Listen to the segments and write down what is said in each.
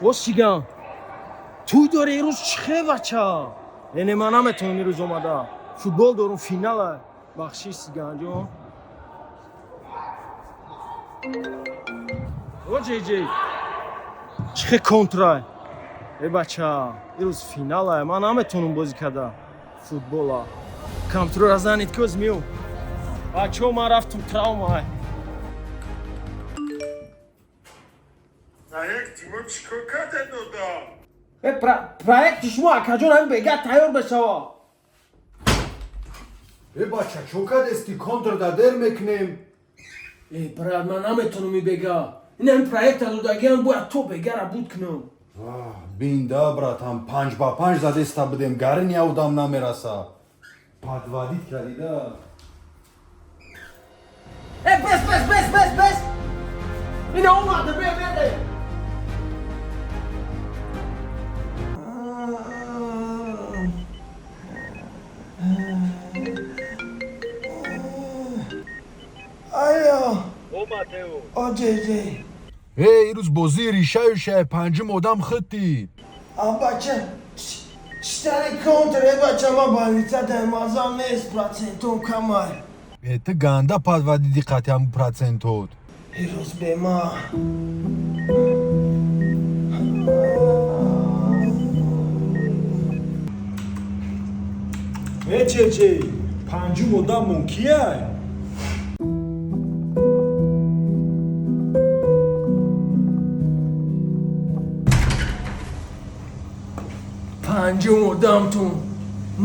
О, Сиган, туй дори ирӯз, чихе, бача? Эне, ман наметавонам ирӯз омада, футбол дорум, финала. Бахшиш, Сиганҷон. О, Ҷеҷе, чихе контрай? Э, бача, ирӯз финала, ман наметавонам бозӣ карда футбола. Компютерро занед, ки оз меом. Бачаҳо, ман рафтум, травма. Проекти мо чӣ кор карда додам? Э, проекти шумо, акаҷон, ҳамин бега тайёр бешава. Э, бача, чо кадести? Контр да дер мекунем. Э, брат, ман наметавонам и бега. Ин ҳамин проекта додагиам, бояд то бегара буд кунам. Бинда, братан, 5 ба 5 задеста будем, гарин явдам намераса. Подводить кардида. Э, бес, бес, бес, бес, бес, ина омада, бе, бере. Алло. О, Ҷеҷе. Э, ирӯз бозии ришаю шай, панҷум одам хитти. А, бача, читари контр, э, бача, ма больница дар мазам нест, процентом камай. Э, ту ганда подводиди қати ҳаму процентот. Ирӯз бема. Э, Чече, панҷум одаммон кияй? Панҷум одамтун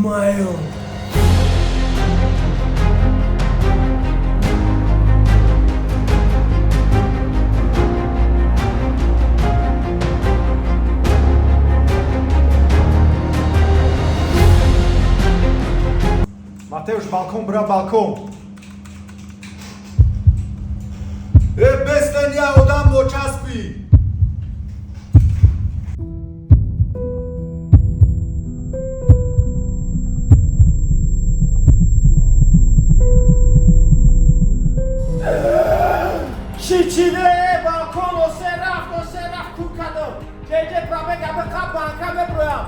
маём. Матеуш, балкон бира, балкон. Э, бестен, я одам бочаспи. Чичиде, балкон, осе рафт, осе рафт, кур кардам. Ҷеҷе, пробега биқа, банка меброям.